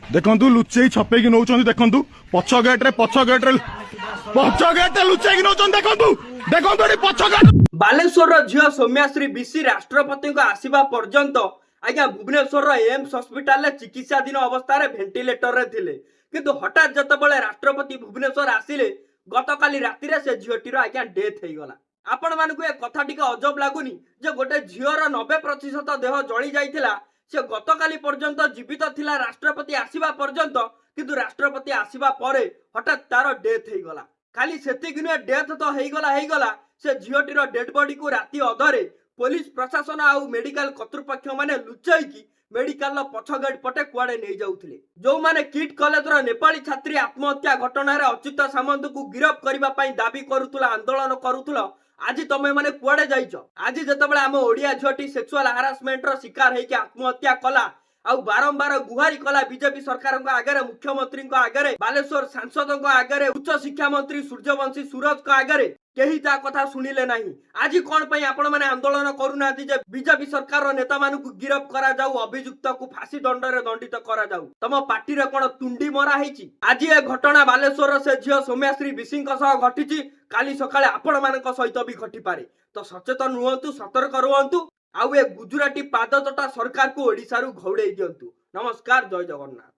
ଦେଖନ୍ତୁ, ଲୁଚେଇ ଛପେଇକି ନଉଛନ୍ତି। ଦେଖନ୍ତୁ, ପଛ ଗେଟରେ, ପଛ ଗେଟରେ, ପଛ ଗେଟରେ ଲୁଚେଇକି ନଉଛନ୍ତି। ଦେଖନ୍ତୁ, ଦେଖନ୍ତୁ, ଏଠି ପଛ ଗେଟ୍। ବାଲେଶ୍ୱରର ଝିଅ ସୌମ୍ୟାଶ୍ରୀ ବିଶି ରାଷ୍ଟ୍ରପତିଙ୍କ ଆସିବା ପର୍ଯ୍ୟନ୍ତ ଆଜ୍ଞା ଭୁବନେଶ୍ୱରର ଏମ୍ସ ହସ୍ପିଟାଲରେ ଚିକିତ୍ସାଧୀନ ଅବସ୍ଥାରେ ଭେଣ୍ଟିଲେଟରରେ ଥିଲେ। କିନ୍ତୁ ହଠାତ୍ ଯେତେବେଳେ ରାଷ୍ଟ୍ରପତି ଭୁବନେଶ୍ୱର ଆସିଲେ ଗତକାଲି ରାତିରେ, ସେ ଝିଅଟିର ଆଜ୍ଞା ଡେଥ୍ ହେଇଗଲା। ଆପଣମାନଙ୍କୁ ଏ କଥା ଟିକେ ଅଜବ ଲାଗୁନି ଯେ ଗୋଟେ ଝିଅର 90% ଦେହ ଜଳି ଯାଇଥିଲା, ସେ ଗତକାଲି ପର୍ଯ୍ୟନ୍ତ ଜୀବିତ ଥିଲା ରାଷ୍ଟ୍ରପତି ଆସିବା ପର୍ଯ୍ୟନ୍ତ, କିନ୍ତୁ ରାଷ୍ଟ୍ରପତି ଆସିବା ପରେ ହଠାତ୍ ତାର ଡେଥ୍ ହେଇଗଲା? ଖାଲି ସେତିକି ନୁହେଁ, ଡେଥ୍ ତ ହେଇଗଲା ହେଇଗଲା, ସେ ଝିଅଟିର ଡେଡ୍ ବଡିକୁ ରାତି ଅଧରେ ପୋଲିସ ପ୍ରଶାସନ ଆଉ ମେଡିକାଲ କର୍ତ୍ତୃପକ୍ଷ ମାନେ ଲୁଚେଇକି ମେଡିକାଲର ପଛ ଗେଟ୍ ପଟେ କୁଆଡେ ନେଇଯାଉଥିଲେ। ଯୋଉମାନେ କିଟ୍ କଲେଜର ନେପାଳୀ ଛାତ୍ରୀ ଆତ୍ମହତ୍ୟା ଘଟଣାରେ ଅଚ୍ୟୁତ ସାମନ୍ତଙ୍କୁ ଗିରଫ କରିବା ପାଇଁ ଦାବି କରୁଥିଲ, ଆନ୍ଦୋଳନ କରୁଥିଲ, ଆଜି ତମେ ମାନେ କୁଆଡେ ଯାଇଛ? ଆଜି ଯେତେବେଳେ ଆମ ଓଡିଆ ଝିଅଟି ସେକ୍ସୁଆଲ ହାରାସମେଣ୍ଟର ଶିକାର ହେଇକି ଆତ୍ମହତ୍ୟା କଲା ଆଉ ବାରମ୍ବାର ଗୁହାରି କଲା ବିଜେପି ସରକାରଙ୍କ ଆଗରେ, ମୁଖ୍ୟମନ୍ତ୍ରୀଙ୍କ ଆଗରେ, ବାଲେଶ୍ୱର ସାଂସଦଙ୍କ ଆଗରେ, ଉଚ୍ଚ ଶିକ୍ଷା ମନ୍ତ୍ରୀ ସୂର୍ଯ୍ୟବଂଶୀ ସୁରଜଙ୍କ ଆଗରେ, କେହି ତା କଥା ଶୁଣିଲେ ନାହିଁ। ଆଜି କଣ ପାଇଁ ଆପଣମାନେ ଆନ୍ଦୋଳନ କରୁନାହାନ୍ତି ଯେ ବିଜେପି ସରକାରର ନେତାମାନଙ୍କୁ ଗିରଫ କରାଯାଉ, ଅଭିଯୁକ୍ତକୁ ଫାଶୀ ଦଣ୍ଡରେ ଦଣ୍ଡିତ କରାଯାଉ? ତମ ପାଟିରେ କଣ ତୁଣ୍ଡି ମରା ହେଇଛି? ଆଜି ଏ ଘଟଣା ବାଲେଶ୍ୱରର ସେ ଝିଅ ସୌମ୍ୟାଶ୍ରୀ ବିଶିଙ୍କ ସହ ଘଟିଛି, କାଲି ସକାଳେ ଆପଣମାନଙ୍କ ସହିତ ବି ଘଟିପାରେ। ତ ସଚେତନ ରୁହନ୍ତୁ, ସତର୍କ ରୁହନ୍ତୁ ଆଉ ଏ ଗୁଜୁରାଟୀ ପାଦଚଟା ସରକାରକୁ ଓଡ଼ିଶାରୁ ଘଉଡ଼େଇ ଦିଅନ୍ତୁ। ନମସ୍କାର, ଜୟ ଜଗନ୍ନାଥ।